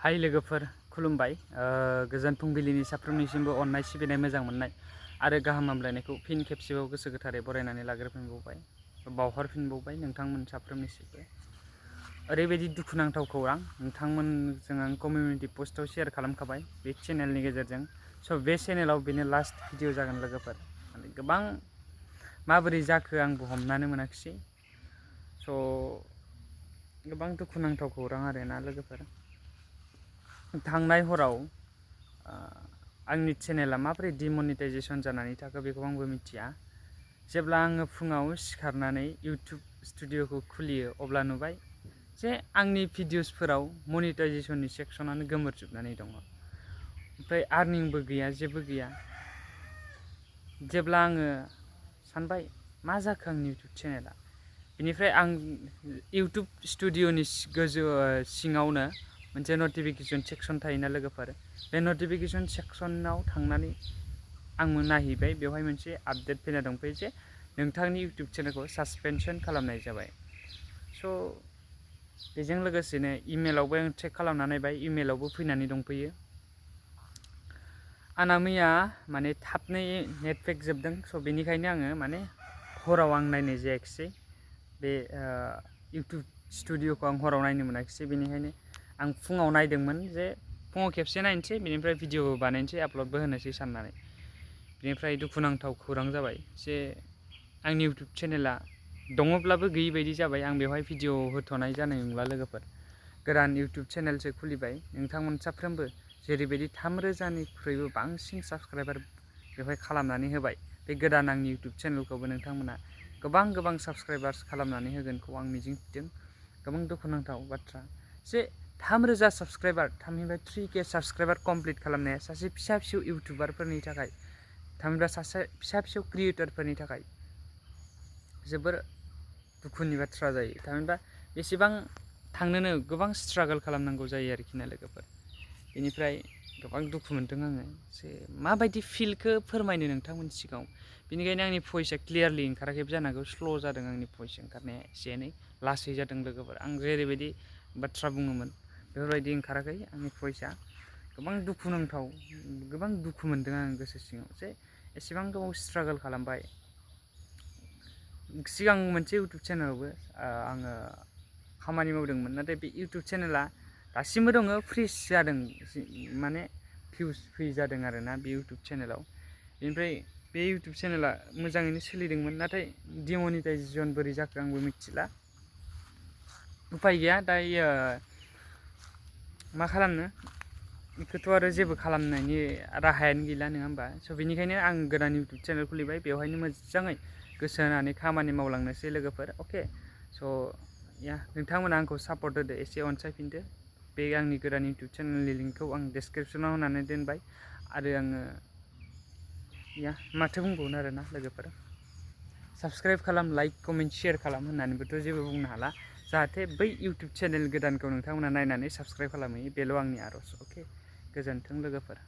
हाय लोगोफोर खुलुमबाय गोजोन फुंबिलिनि साफ्रोमनिसिमबो अननाय सिबिनाय मोजां मोननाय आरो गाहाम हामलायनायखौ फिन खेबसेबाव गोसो गोथारै बरायनानै लाग्रोफिनबावबाय बावहरफिनबावबाय नोंथांमोन साफ्रोमनिसिमबो ओरैबायदि दुखुनांथाव खौरां नोंथांमोनजों आं कमिउनिटि पस्टआव शेयार खालामखाबाय बे चेनेलनि गेजेरजों स' बे चेनेलाव बेनो लास्ट भिडिअ जागोन लोगोफोर माने गोबां माबोरै जाखो आंबो हमनानै मोनाखिसै स' गोबां दुखुनांथाव खौरां आरोना लोगोफोर थांनाय हराव आंनि चेनेला माबोरै डिमनिटाइजेसन जानानै थाखो बेखौ आंबो मिथिया जेब्ला आङो फुङाव सिखारनानै इउटुब स्टुडिअ'खौ खुलियो अब्ला नुबाय जे आंनि भिडिअसफोराव मनिटाइजेसननि सेक्सनानो गोमोरजोबनानै दङ ओमफ्राय आर्निंबो गैया जेबो गैया जेब्ला आङो सानबाय मा जाखो आंनि इउटुब चेनेला बेनिफ्राय आं इउटुब स्टुडिअ'नि गोजौ सिङावनो मोनसे नटिफिकेसन सेक्सन थायोना लोगोफोर बे नटिफिकेसन सेक्सनाव थांनानै आंबो नायहैबाय बेवहाय मोनसे आपडेट फैना दंफैयो जे नोंथांनि इउटुब चेनेलखौ सासपेनसन खालामनाय जाबाय स' बेजों लोगोसेनो इमेलावबो आं चेक खालामना नायबाय इमेलावबो फैनानै दंफैयो आंना मैया माने थाबनो नेटपेक जोबदों स' बेनिखायनो आङो माने हराव आं नायनाय जायाखिसै बे इउटुब स्टुडिअ'खौ आं हराव नायनो मोनाखिसै बेनिखायनो आं फुङाव नायदोंमोन जे फुङाव खेबसे नायनोसै बेनिफ्राय भिडिअ बानायनोसै आपल'डबो होनोसै साननानै बेनिफ्राय दुखुनांथाव खौरां जाबाय जे आंनि इउटुब चेनेला दङब्लाबो गैयि बायदि जाबाय आं बेवहाय भिडिअ होथ'नाय जानाय नंला लोगोफोर गोदान इउटुब चेनेलसो खुलिबाय नोंथांमोन साफ्रोमबो जेरैबायदि 3,000निख्रुइबो बांसिन साबस्क्राइबार बेवहाय खालामनानै होबाय बे गोदान आंनि इउटुब चेनेलखौबो नोंथांमोना गोबां साबस्क्राइबार्स खालामनानै होगोनखौ आं मिजिंथिदों गोबां दुखुनांथाव बाथ्रा जे 3,000 साबस्क्राइबार थामहिनबा 3K साबस्क्राइबार कमप्लिट खालामनाया सासे फिसा फिसौ इउटुबारफोरनि थाखाय थामहिनबा सासे फिसा फिसौ क्रिएटरफोरनि थाखाय जोबोर दुखुनि बाथ्रा जायो थामहिनबा बेसेबां थांनोनो गोबां स्ट्रागल खालामनांगौ जायो आरोखि ना लोगोफोर बेनिफ्राय गोबां दुखु मोनदों आङो जे माबायदि फिलखौ फोरमायनो नोंथांमोननि सिगाङाव बेनिखायनो आंनि भइसआ क्लियारलि ओंखाराखैबो जानो हागौ स्ल' जादों आंनि भइस ओंखारनाया एसे एनै लासै जादों लोगोफोर आं जेरैबायदि बाथ्रा बुङोमोन बेफोरबायदि ओंखाराखै आंनि भइसआ गोबां दुखुनांथाव गोबां दुखु मोनदों आं गोसो सिङाव जे एसेबां गोबाव स्ट्रागल खालामबाय सिगां मोनसे इउटुब चेनेलावबो आङो खामानि मावदोंमोन नाथाय बे इउटुब चेनेला दासिमबो दङ फ्रिज जादों माने भिउस फै जादों आरोना बे इउटुब चेनेलाव बेनिफ्राय बे इउटुब चेनेला मोजाङैनो सोलिदोंमोन नाथाय डिमनिटाइजेसन बोरै जाखो आंबो मिथिला उफाय गैया दायो मा खालामनो बेखौथ' आरो जेबो खालामनायनि राहायानो गैला नङा होमबा स' बेनिखायनो आं गोदान इउटुब चेनेल खुलिबाय बेवहायनो मोजाङै गोसो होनानै खामानि मावलांनोसै लोगोफोर अके स' नोंथांमोना आंखौ सापर्ट होदो एसे अनसायफिनदो बे आंनि गोदान इउटुब चेनेलनि लिंकखौ आं डिसक्रिपसनाव होनानै दोनबाय आरो आङो माथो बुंबावनो आरोना लोगोफोर साबस्क्राइब खालाम लाइक कमेन्ट शेयार खालाम होननानैबोथ' जेबो बुंनो हाला जाहाथे बै इउटुब चेनेल गोदानखौ नोंथांमोना नायनानै साबस्क्राइब खालामहैयो बेल' आंनि आर'ज अके गोजोन्थों लोगोफोर।